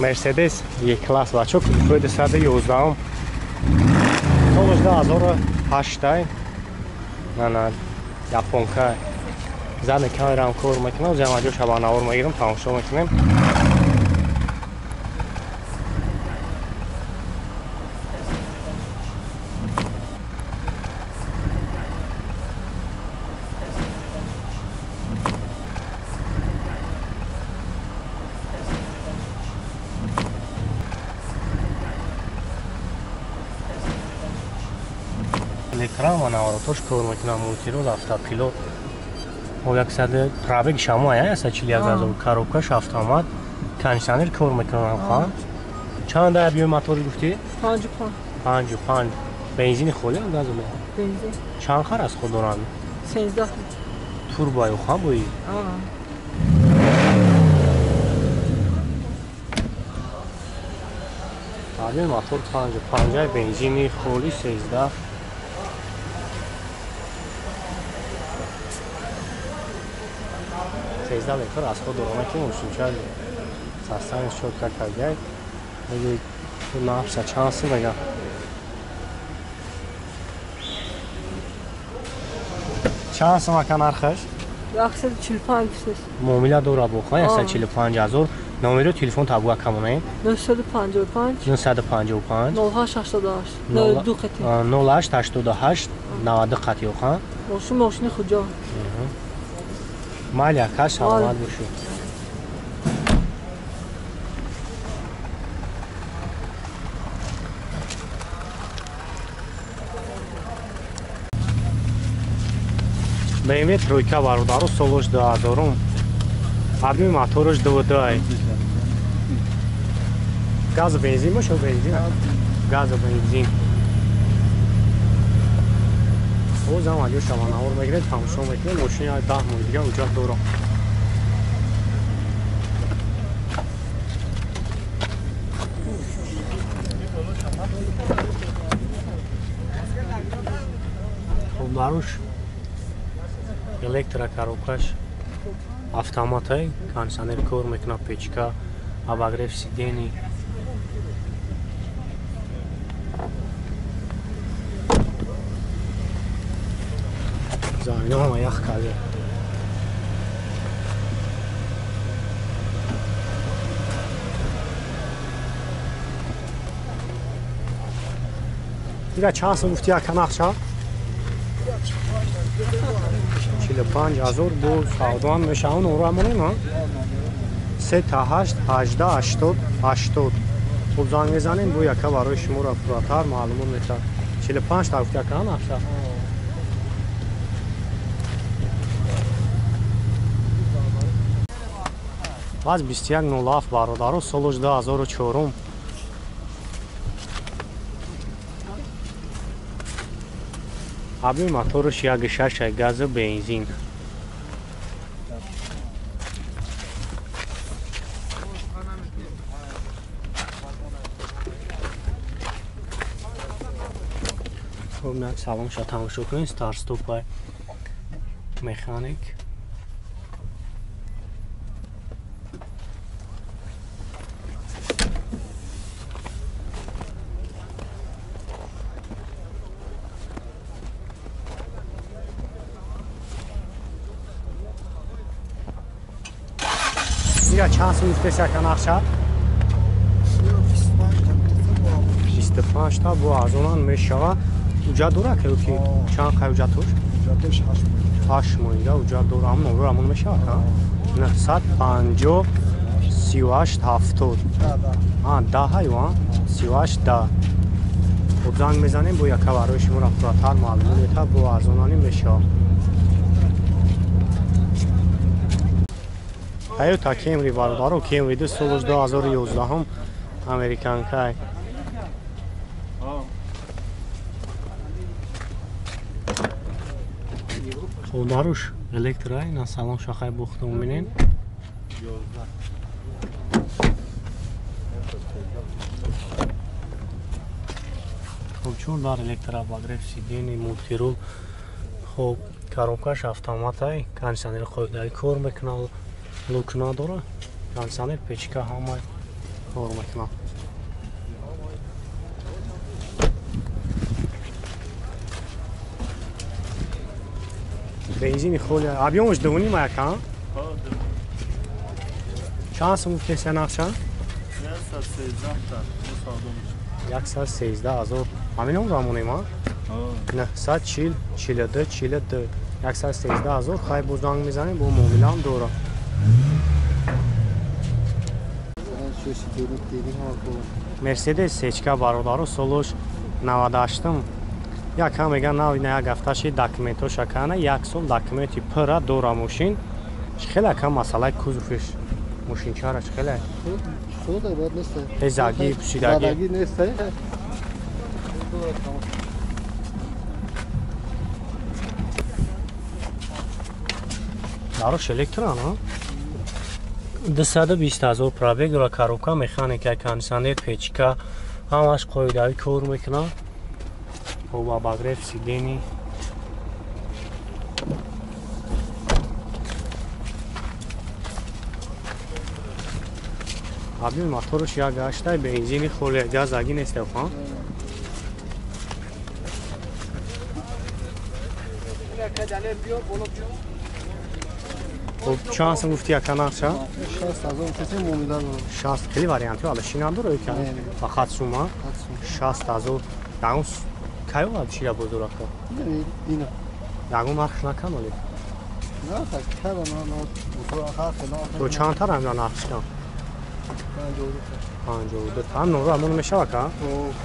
Мерседес Е-класс бачо куфои 211 солаш 2008 на японка задни камерам кор мекунам, зиам аҷо шабанавор мегирам, тамошо мекунем. Экран ва наворотош кор мекунам, мультирол, автопилот. О 100 пробег шамо ая 141 ҳазор, коробкаш автомат, кондиционер кор мекунам ха. Чанд объём мотор гуфтӣ? 55. 55. Бензини холӣ ам газу? Бензин. Чанд хар аз худ доранд? 13. Турбо ё ха бои? Объём мотор 55, бензини холӣ 13. Литр аз худ дорона ки мошинча састани чотка кардяй. Меги нафса чанд сум мега? Чанд сум ака нархаш? 145. Муомила дора бо хан 145 ҳазор. Номери телефон табуга камонем? 955 955 0888 92 қати 0888 92 қати хан. Мошин мошини хуҷо. Майли ака, саломат бошед. BMW тройка бародаро солош 2000. Объёми мотораш 2.2. Газу бензин бошад, бензин? Газу бензин. Бозам аҷо шабанавор мегиред, тамошо мекунем. Мошини 10 моҳи дига ҳуҷҷат дорам. Хоб баруш электрокоробкаш автоматай, кондиционер кор мекунад, печка, обогрев сидений. Замина ҳама ях карда. Дига чанд сум гуфти ака нақша? 45 ҳазор бо савдоам мешаванд, ора монем, а? 3 та 8 18 80 80. Хуб занг мезанем, бо яка барои шуморо пурратар маълумот метавад. 45 та гуфти ака нақша? Ваз 21.07 бародаро, солош 2004. Объёми мотораш 1.6 газу бензин. Хуб, як салонша тамошо кунед, старт-стопай механик. Ира чанд сум гуфтеси ака нақша? 25 та бо арзонан мешава. Ҳуҷҷат дора ки чанд қай ҳуҷҷатош? Ҳуҷҷатош 8 моҳ. 8 моҳида ҳуҷҷат дора. Ҳамон обрӯ ҳамон мешава ака? 950 38 70. А, 10 ҳаю, а? 38 10. Хуб занг мезанем, бо яка барои шуморо пурратар маълумот метавад, бо арзонанӣ мешава. Toyota Camry бародаро, Camry 2 солаш 2011 американкай. Хуб даруш электрай, на салон шахай бухтум бинен. Хуб чун дар электрообогрев сидений, мультирул. Хуб коробкаш автоматай, кондиционер қоидаи кор мекунад, лук надора, кондиционер, печка ҳамай. Кор мекунам. Бензини холи. Объемаш 2,5 яка? Чанд сум гуфтеся нақша? 113 ҳазор. Ҳамин он замонем, а? 940 42 42. 113 ҳазор. Хай бо занг мезанем, бо муомилаам дора. Мерседес сечка бародаро солош 98-м. Яка меган нав ина як ҳафташи документоша кана, як сол документи пура дора мошин. Хеле кам масъалаи кузовиш мошинчара хеле. Заги, пӯшидаги. Дарош электрон, а? 220 ҳазор пробег дора, коробка, механика, кондиционер, печка, ҳамаш қоидавӣ кор мекунад. Хоб, обогрев сидений. Объем моторш 1.8, бензини холи, газаги нест, ха? Хоб, чанд сум гуфти яка нақша? 60 ҳазор гуфтем, муомила дорам. 60 хеле вариантҳо алаши надора, яка? Фақат сума? 60 ҳазор. Ягон кай овард шира бозор ака? Ина. Ягон нарх накан оли? На, так кара на То чандтар ҳамина нарх шикан? 52 та. Нору ҳамон мешава ка?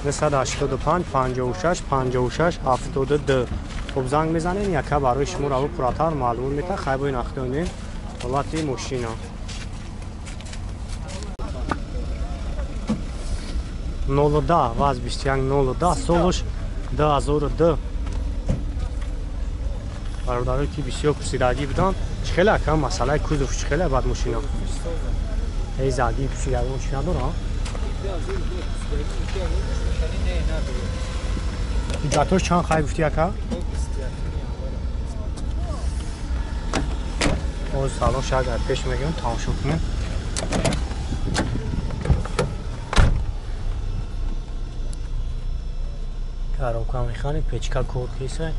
985 56 56 72. Хоб, занг мезанем, яка барои шумо раво пурратар маълумот метаҳад. Хай бо ин ахтонем ҳолати мошина. 010 ВАЗ 21 010 солош 2002. Бародарое ки бисёр пурсидагӣ буданд, чӣ хеле ака масъалаи кузов чӣ хеле бад мошина? Эй заги пурсидагӣ чӣ надора? Ҳуҷҷатош чанд хай гуфти ака? Боз салош агар пеш мегирем, тамошо кунем. Коробка механик, печка кор киса.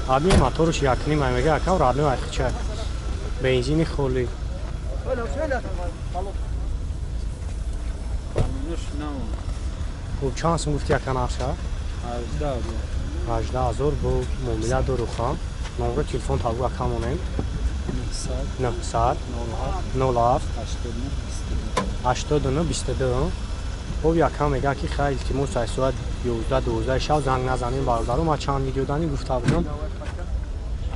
Объем моторш 1.5 мега, ака родной айхча. Бензини холи. Хуб, чанд сум гуфти яка нақша? 18 ҳазор. Бо муомила дору хан. Номро телефон табу ака монем. 900 07 89 22. Хуб, яка мега ки хай илтимос аз соат 11-12 шаб занг назанем бародаро. Ман чанд видео дани гуфта будам.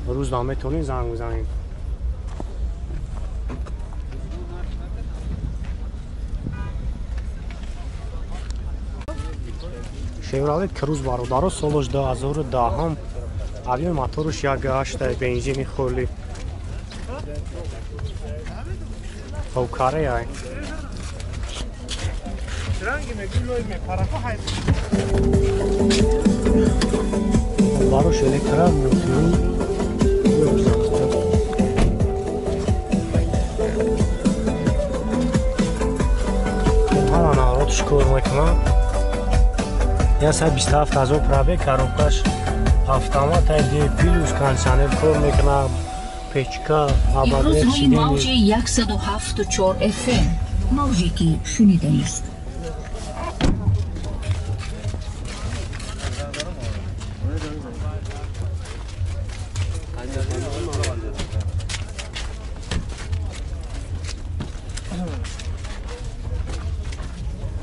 Рӯз наметонем занг бизанем. Шевролет Круз бародаро солош 2010-м. Объем моторш 1.8, бензини холи. Хоб, каре ай. Барош электро мултирум. Ҳама наворотш кор мекунам. 127 ҳазор пробег, коробкаш автомат, д плюс, кондиционер кор мекунад, печка, обогрев сидений. Мавҷи 107.4 FM, мавҷе ки шуниданист.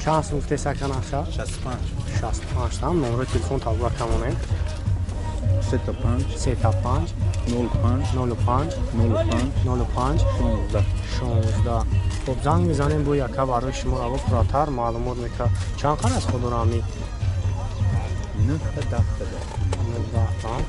Чанд сум гуфтеси ака нақша? 65. 65 там. Номро телефон табу ака монем. 35 35 05 05 05 05 16 16. Хоб, занг мезанем, бо яка барои шумо раво пурратар маълумот мекард. Чанд қар аз худорами? 9 10. 9 10.